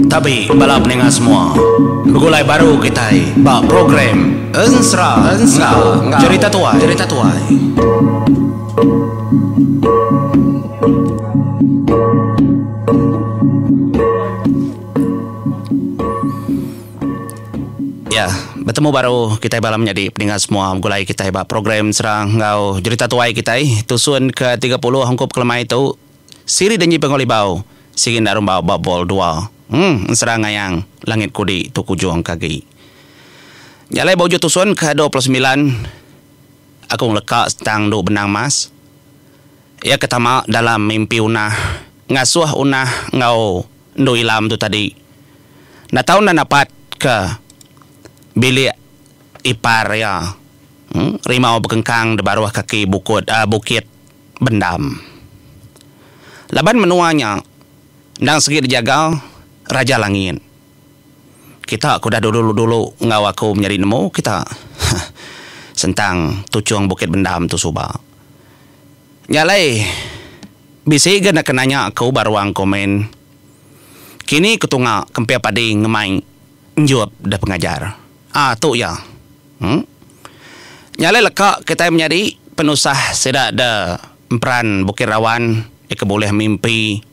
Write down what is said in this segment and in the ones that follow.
Tabi bala peninga semua. Begulai baru kitai ba program Ensera enggau Jerita Tuai. Jerita Tuai. Ya, betemu baru kitai bala menyadi peninga semua begulai kitai ba program Ensera enggau Jerita Tuai kitai tusun ke 30 ungkup kelemai tu. Siri Danji Panggau Libau sigi enda rumbau ba Vol dua. Em Ensera Ngayang Langit Kudi tu kujung ke agi. Nya alai ba ujung tusun ke 29 aku ngeleka sentang endu Benang Mas. Iya ke tama dalam mimpi unah ngasuh unah enggau endu Ilam tu tadi. Enda tau enda napat ke bilik ipar iya Rimau Bekengkang di baruh kaki bukut bukit. Bendam. Laban menua nya endang sigi dijaga Raja Langit. Kita ke udah dulu-dulu enggau aku menyadi nemu kita sentang tuchung Bukit Bendam tu suba. Nya alai bisi ga naka nanya aku ba ruang komen. Kini ke tunga kempia padi ngemai enjup da pengajar. Ah tu iya. Em. Nya alai leka kitai menyadi penusah sida de emperan Bukit Rawan deka bulih mimpi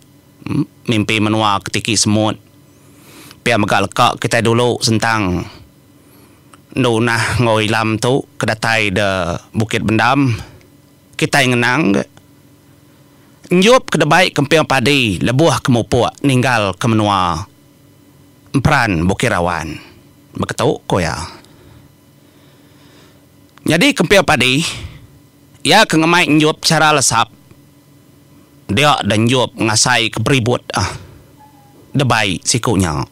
mimpi menua ke tiki semut. Pia mega leka kitai dulu sentang endu unah enggau ilam tu ke datai de Bukit Bendam kitai ngenang ge. Enjup ke debai kemping padi lebuh ke mupuk ninggal ke menua emperan Bukit Rawan. Beketu, ku iya. Nyadi kemping padi, iya ke ngemai enjup chara lesap dia da enjup ngasai ke beribut ah debai siku nya.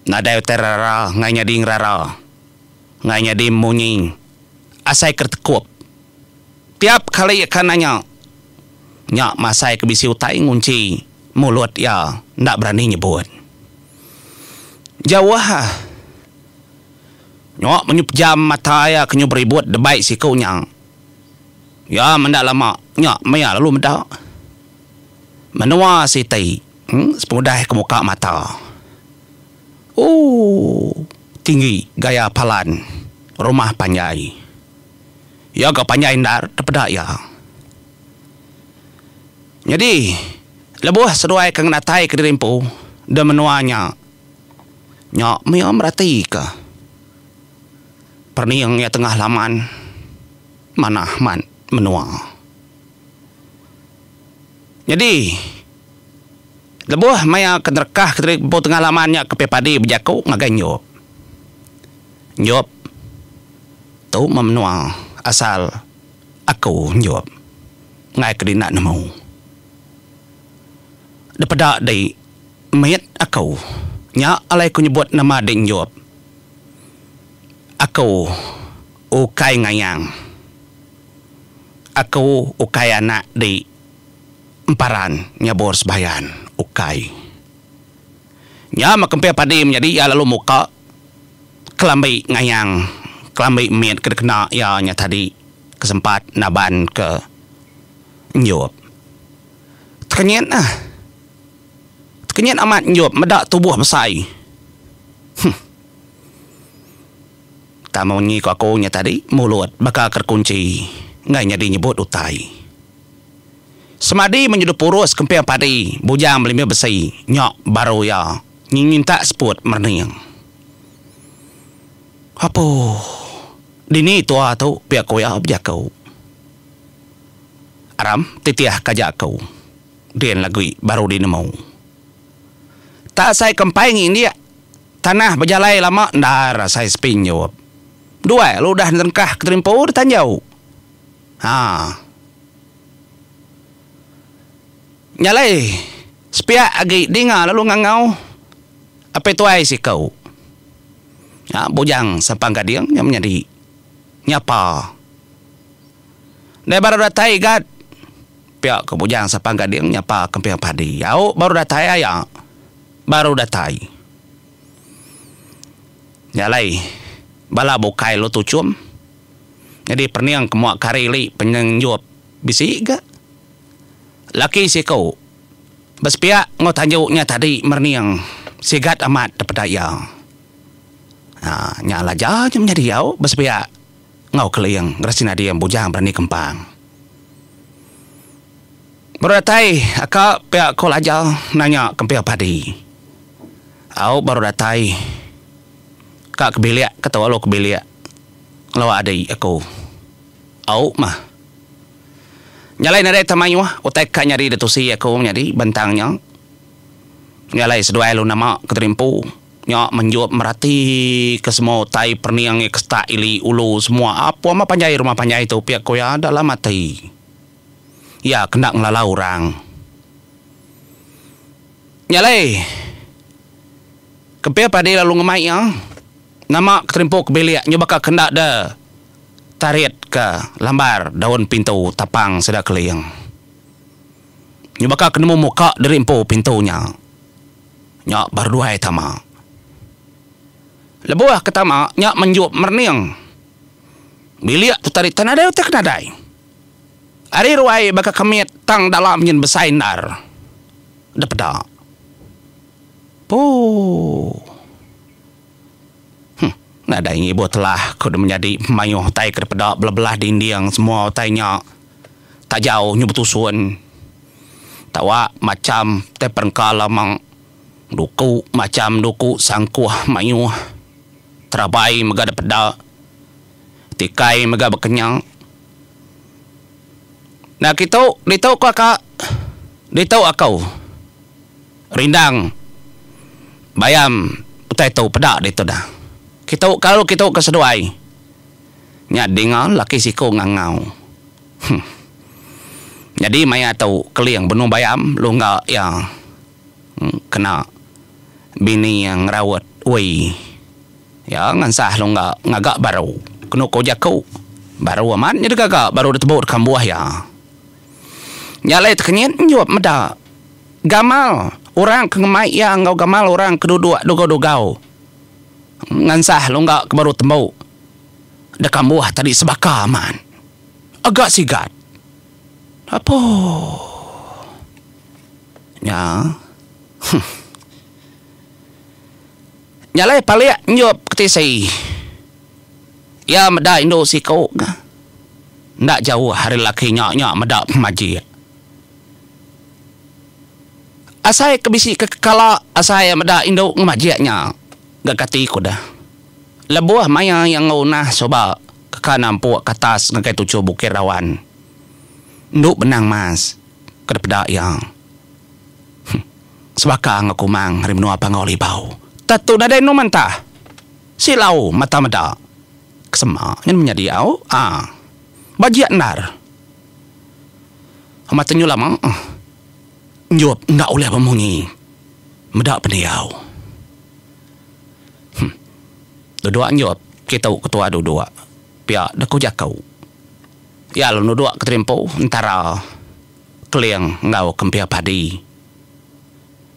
Nadai utai rara enggai nyadi ngerara, enggai nyadi munyi asai ke tekup. Tiap kali ka nanya, nya masai ke bisi utai ngunchi mulut iya enda berani nyebut. Jauh ah. Nyok menyup jam mata iya ke nyu beribut debai siku nya. Iya menda lama nya maya lalu meda. Menua siti sepengudah ke muka mata. Ooh tinggi gaya palan rumah panjai. Iya ga panjai endar tepeda iya. Nyadi lebuh seduai ke ngenatai ke diri empu de menua nya. Nya mih iya meratika perening iya tengah laman manah mat menua. Nyadi lebuh maya ke nerekah ke diri empu tengah laman nya ke pia padi bejaku ngagai Enjop. Enjop tu meh menua asal aku Enjop enggai ke dina nemu. Depeda di Mit aku. Nya alai ku nyebut nama dik Enjop. Aku ukai ngayang. Aku ukai anak dik Emparan nyabur sebayan. Ukai. Nya meh kemping padi menyadi iya lalu muka kelambi ngayang kelambi mit ke dikena iya nya tadi ke sempat naban ke Enjop. Tekenyit ah. Tekenyit amat Enjup meda tubuh besai. Huh. Tang munyi ku aku nya tadi mulut baka ke kunchi enggai nyadi nyebut utai. Semadi menyudu purus kemping padi bujang belimbing besi nya baru iya nyintak seput merening. Apuh. Dini tua tu pia ku iya bejaku. Aram titih ka aja aku. Din lagi baru di nemu. Tak asai kempai ngindik tanah bejalai lama endar asai sepi njup. Duai lalu udah nerengkah ke terimpu di tanjau. Haa. Nya alai sepiak agi dinga lalu ngangau apai tuai siku. Nya bujang Sampang Gading nya menyadi nyapa. Ndai baru datai igat. Pia ke Bujang Sapang Gading nyapa Kemping Padi. Au baru datai aya. Baru datai. Nya alai bala bukai lu tuchum. Nyadi pening ke mua kari ili penyenjup bisi ga. Laki siku besepiak enggau tanju nya tadi merening sigat amat daripada iya. Haa nya laja nya menyadi au besepiak enggau Keling Gerasi Nading Bujang Berani Kempang. Baru datai aka pia ko Laja nanya Kemping Padi. Au baru datai ka ke bilik ke tu lalu ke bilik ngelawa adi aku. Au mah. Nya alai nadai tau mayuh utai ka nyadi da tusi aku nyadi bentang nya. Nya alai seduai lalu nama ke terimpu nya menjup merati ke semua utai perening iya ke setak ili ulu semua apu amat panjai rumah panjai tu pia ku iya dalam ati. Iya kena ngelalau orang. Nya alai kepia padi lalu ngemai iya nama ke terimpu ke bilik nyu baka ke enda de Tarit ke lambar daun pintu tapang sida Keling. Nyu baka ke nemu muka diri empu pintu nya. Nya baru duai tama. Lebuh ke tama nya menjup merening. Bilik tu tadi tan nadai utai ke nadai. Ari ruai baka ke mit tang dalam nyin besai endar. Depeda. Pooh. Huh. Nadai ngibuh telah ku menyadi mayuh utai ke dipeda belah-belah dinding semua utai nya. Tajau nyu betusun. Tawa macham tai perengka lama. Duku macham duku sangkuh mayuh. Terabai mega dipeda. Tikai mega bekenya. Nah kitu ditu ku aka. Ditu aku. Rindang bayam utai tu peda ditu dah. Kitu kalu kitu ke seduai. Nya dinga laki siku ngangau. Huh. Nyadi maya tu Keling benung bayam lungga iya kena bini iya ngeraut ui. Iya ngansah lungga ngaga baru. Kenu ku jaku baru amat nya digaga baru ditebu dekambuh iya. Nya alai tekenyit enjup meda. Gamal orang ke ngemai iya enggau gamal orang ke duduk dugau-dugau ngansah lungga ke baru tembu deka ambuh tadi sebaka amat. Aga sigat. Apoh. Nya. Huh. Nya alai palik enjup ke tisi. Iya meda indu siku ga. Enda jauh ari laki nya nya meda pemajik. Asai ke bisi ke kekala asai meda indu ngemajik nya ga kati ku deh. Lebuh maya iya enggau unah suba keka nampuk ke atas ngagai tuchu Bukit Rawan. Endu benang mas ke dipeda iya. Huh. Sebaka enggau Kumang ari menua Panggau Libau. Tetu nadai enu mantah. Silau mata meda. Kesema nyen menyadi au aa. Bajik endar. Amat tenyu lama Enjup enda ulih bemunyi meda pendiau. Huh. Duduk Enjup kitu ketua duduk pia deh ku jaku. Iya lalu nuduk ke terimpu entara Keling enggau Kemping Padi.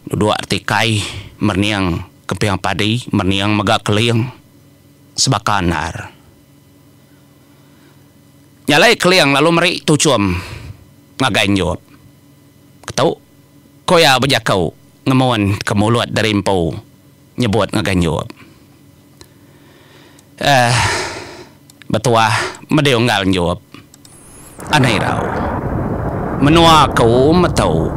Duduk tikai merening Kemping Padi merening mega Keling sebaka endar. Nya alai Keling lalu meri tuchum ngagai Enjup. Ketu, ku iya bejaku ngemun ke mulut diri empu nyebut ngagai Enjup. Eh, betuah medi unggal Enjup. Anai irau. Menua aku metu.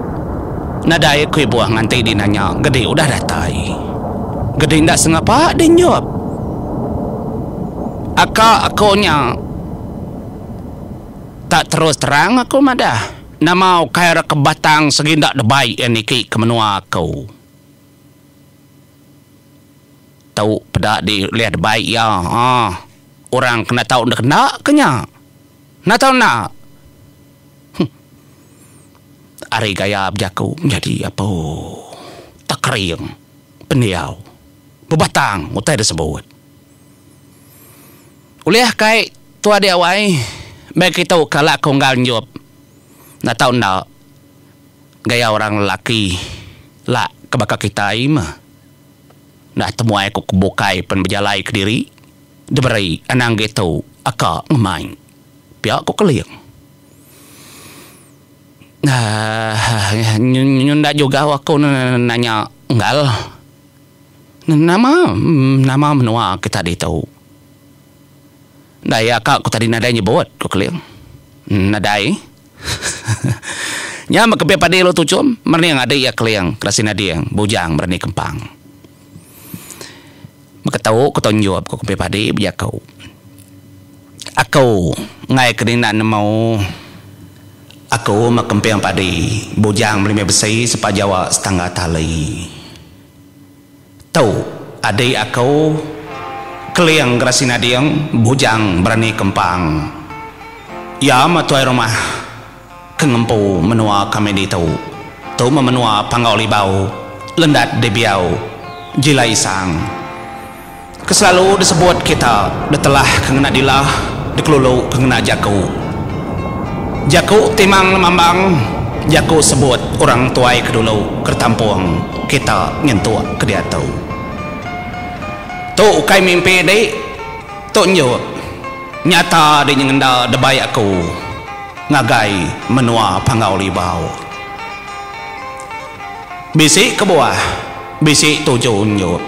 Nadai aku ibuh nganti di nanya gedi udah datai. Gedi enda sengapa di Enjup. Aka aku nya tak terus terang aku madah nama ukai ra ke batang segi enda debai iya niki ke menua aku. Tu peda di ulih debai iya aaa orang kena tau enda kena ke nya. Enda tau enda. Huh. Ari gaya bejaku nyadi apo tekering pendiau bebatang utai disebut. Ulih kai tua dia wai meh kitu kala ku unggal enjup enda tau enda gaya orang lelaki la ke baka kitai meh enda temuai ku ke bukai pen bejalai kediri diberi anang gitu aka ngemai pia ku Keling. Aaa nyunda jugau aku nanya unggal. Nama nama menua kita ditu. Ndai aka ku tadi nadai nyebut, ku Keling. Nadai. Nya meh kebih padi lu tuchum merening adi iya Keling kerasi nading bujang berani kempang. Beketu ku Tonjop ku kebih padi bejaku. Aku enggai ke dina nemu aku meh kemping padi bujang melimi besi sepa jawa setangga tali. Tu adi aku Keling Gerasi Nading bujang berani kempang. Iya meh tuai rumah ke ngempu menua kami ditu. Tu meh menua Panggau Libau Lendat Dibiau Jilai Isang. Ke selalu disebut kita ditelah ke ngena dilah, dikelulu ke ngena jaku. Jaku timang lemambang, jaku sebut orang tuai ke dulu ke ditampung kita nyentuk ke diatu. Tu ukai mimpi dik, tu enjut nyata di nyengenda debai aku ngagai menua Panggau Libau. Bisi kebuah, bisi tuju enjut.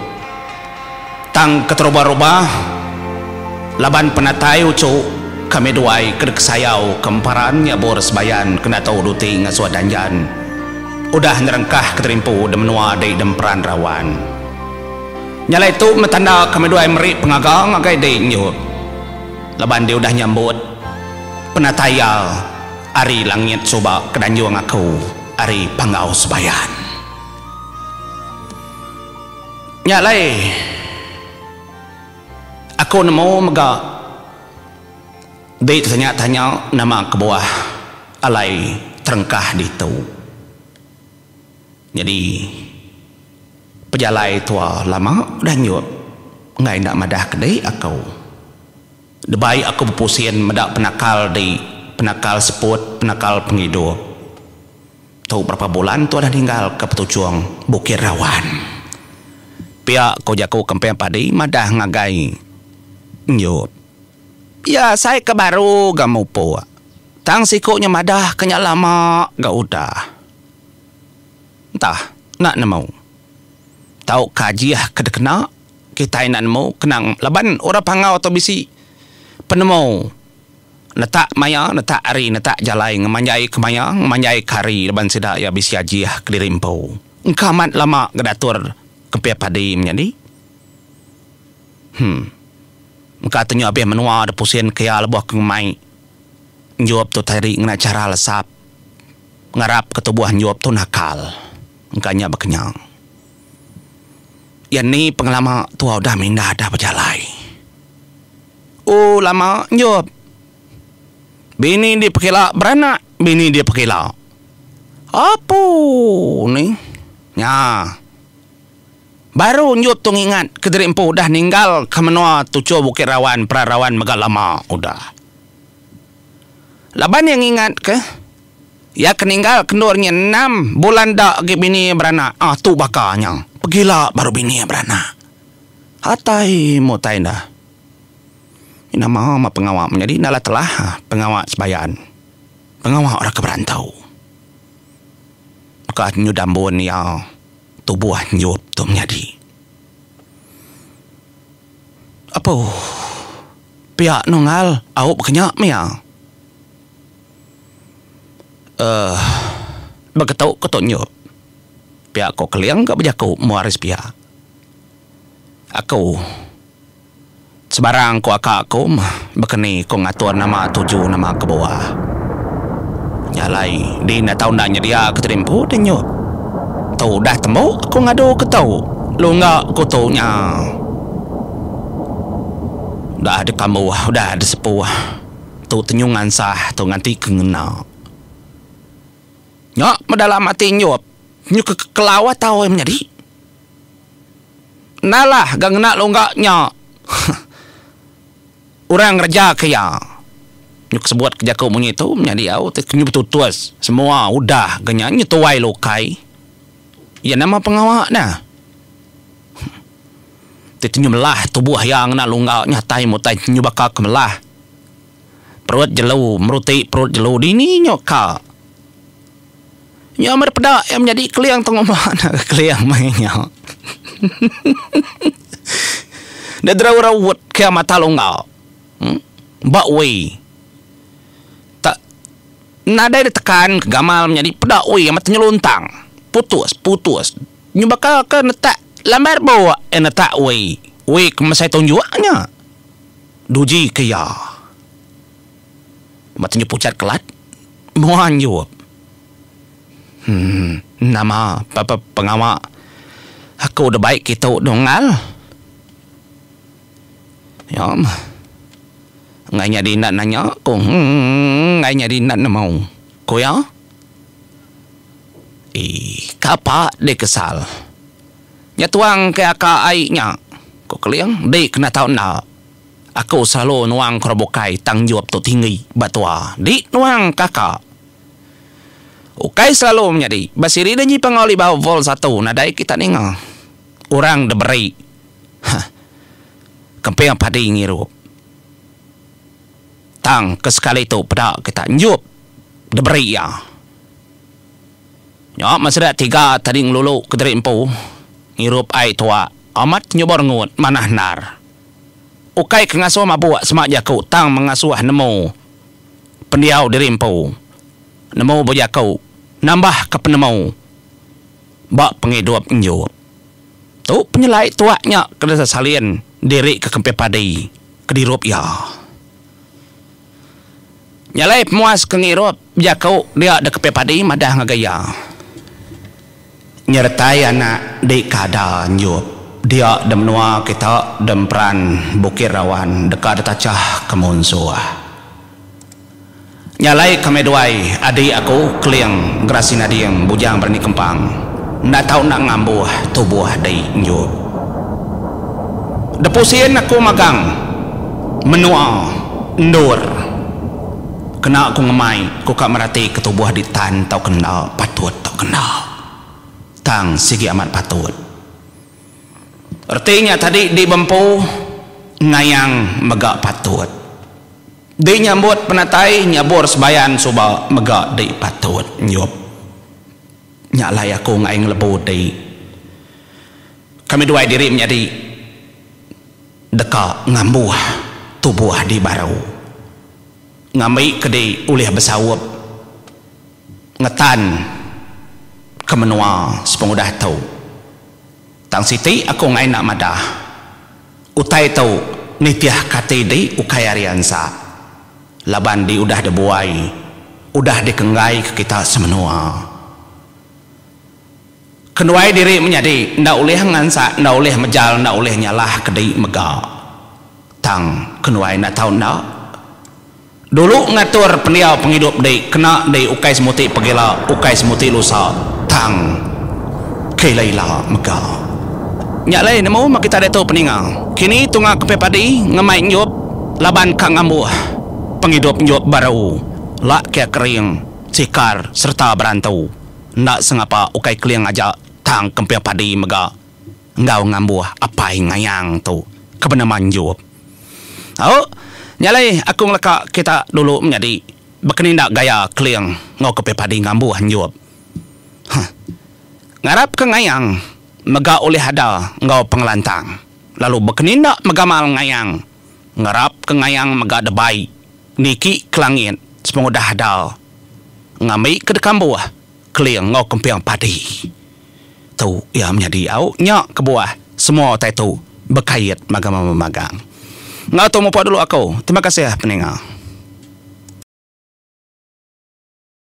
Tang keterubah-rubah laban penatai uchu kami duai ke dikesayau ke emparan nyabur sebayan ke enda tau duti ngasuh danjan udah nyerengkah keterimpu de menua dei demperan rawan. Nya alai tu meh tanda kami duai meri pengaga ngagai dei enjut laban dei udah nyambut penatai iya ari langit suba ke danjung aku ari Panggau Sebayan. Nya alai, aku nemu mega di tanya-tanya nama kebuah alai terengkah ditu. Nyadi, pejalai tua lama udah nyup enggai enda madah ke dei aku. Debai aku bepusin meda penakal dei, penakal seput, penakal pengidup. Tu berapa bulan tua dah ninggal ke petuchung Bukit Rawan. Pia ko jaku Kemping Padi madah ngagai Enjop. Iya asai ke baru ga mupuk. Tang siku nya madah ke nya lama ga udah. Entah enda nemu. Tau ke ajih ke dikena kitai enda nemu kenang laban orang Panggau tu bisi penemu. Netak maya, netak hari, netak jalai ngemanjai ke maya, ngemanjai ke hari laban sida iya bisi ajih kediri empu. Engka amat lama ga datur kempia padi menyadi. Hem. Engka tenyu abih menua da pusin ke iya lebuh ke ngemai enjup tu tadi ngena chara lesap ngarap ke tubuh enjup tu nakal. Engka nya baka nya. Iya ni pengelama tua udah mindah dah bejalai. Oh lama enjup. Bini di pekila beranak, bini di pekila. Apu ni. Nya. Baru enjup tu ngingat ke diri empu udah ninggal ke menua tuchur Bukit Rawan, Pra Rawan mega lama udah. Laban iya ngingat ke iya ke ninggal ke endur nya enam bulan da agi bini iya beranak. Ah tu baka nya. Pegila baru bini iya beranak. Atai mutai enda. Nama meh pengawa menyadi enda lah telah pengawa sebayan. Pengawa orang ke berantau. Baka nyu dambun iya tubuh nyup tu menyadi. Apuh pia nunggal au baka nya meh iya. Uhh beketu ke tu nyup. Pia ko Keling ga bejaku mua ari sepiak. Aku. Sebarang ku aka aku meh bekeni ku ngatur nama tuju nama kebuah. Nya alai di enda tau enda nyedia ke tadi empu deh nyup. Tu udah tembu aku ngadu ke tu lungga ku tu nya. Udah dikambuh udah disepuh tu tenyung ansah tu nganti ke ngena. Nya meh dalam ati nyup nyu ke kekelau atau menyadi. Nalah ga ngena lungga nya. Orang ngereja ke iya. Nyu ke sebut ke jaku munyi tu menyadi au ti nyu betutus semua udah ga nya nyu tuai lukai. Iya nama pengawa ne. Ti nyu melah tubuh iya ngena lungga nya tai mutai nyu baka ke melah perut jelu meruti perut jelu dini nyu ka. Nya meh peda iya menyadi Keling tu ngumba ne Keling meh nya. Deh deraut-raut ke mata lungga. Ba wi. Tak nadai ditekan ke gamal menyadi peda wi amat nyeluntang. Putus putus. Nyu baka ke netak lambar buk iya netak wi. Wi ke mesai tunjuk nya. Duji ke iya. Ba tunjuk pucat kelat mua njup. Emm nama pengawa aku da bai kitu dunggal. Ya meh. Enggai nyadi enda nanya ku emm enggai nyadi enda nemu, ku iya. Eii kapa deh kesal. Nya tuang ke aka ai nya, ku Keling, di kena tau enda. Aku selalu nuang ke orang bukai tang njup tu tinggi ba tua. Di nuang kaka. Ukai selalu menyadi. Ba siri da nyipang enggau libau vol satu nadai kita ninga. Orang diberi. Hah. Kemping padi ngirup. Tang ke sekali tu peda kita njup diberi iya. Nya meh sida tiga tadi ngelulu kediri empu ngirup ai tuak amat nyuba rengut manah endar. Ukai ke ngasuh mabuk sema jaku tang mengasuh nemu pendiau diri empu. Nemu bejaku nambahka penemu ba pengidup enjup. Tu penyelai tuak nya ke deka salin diri ke kempit padi ke dirup iya. Nya alai pemuas ke ngirup bejaku dia deka kempit padi madah ngagai iya. Nyeretai anak di kada enjup dia de menua kita de emperan Bukit Rawan deka ditachah ke munsuh. Nya alai kami duai adi aku Keling Gerasi Nading Bujang Berani Kempang enda tau enda ngambuh tubuh di enjup. Depusin aku magang menua endur kena ku ngemai ku ka merati ke tubuh di tan tauka enda patut tauka enda. Tang sigi amat patut. Reti nya tadi di bempu ngayang mega patut. Di nyambut penatai nyabur sebayan suba mega di patut nyup. Nya alai aku enggai ngelebu di. Kami duai diri menyadi deka ngambuh tubuh di baru. Ngambi ke di ulih besaup ngetan ke menua sepengudah tu. Tang siti aku enggai enda madah, utai tu nitih ke ati di ukai ari ansa laban di udah dibuai udah dikenggai ke kita semenua. Kenduai diri menyadi enda ulih ngansak enda ulih mejal enda ulih nyalah ke di mega. Tang kenduai enda tau enda. Dulu ngatur pendiau pengidup di kena di ukai semuti pegila ukai semuti lusa tang ke ila-ila mega. Nya alai nemu meh kita diatu peninga kini tunga kepe padi ngemai enjup laban ka ngambuh pengidup enjup baru la ke kering sikar sereta berantu. Enda sengapa ukai Keling aja tang Kemping Padi mega enggau ngambuh apai Ngayang tu ke benama Enjup. Au, nya alai aku ngeleka kita dulu menyadi bekeninda gaya Keling enggau Kemping Padi ngambuh Enjup. Huh. Ngarapka Ngayang mega ulih ada enggau pengelantang lalu bekeninda megamal Ngayang. Ngarapka Ngayang mega debai niki ke langit sepengudah ada. Ngambi ke dikambuh Keling enggau Kemping Padi. Tu iya menyadi au nya kebuah semua utai tu bekait magang-magang. Enggau tu mupuk dulu aku. Terima kasih peninga.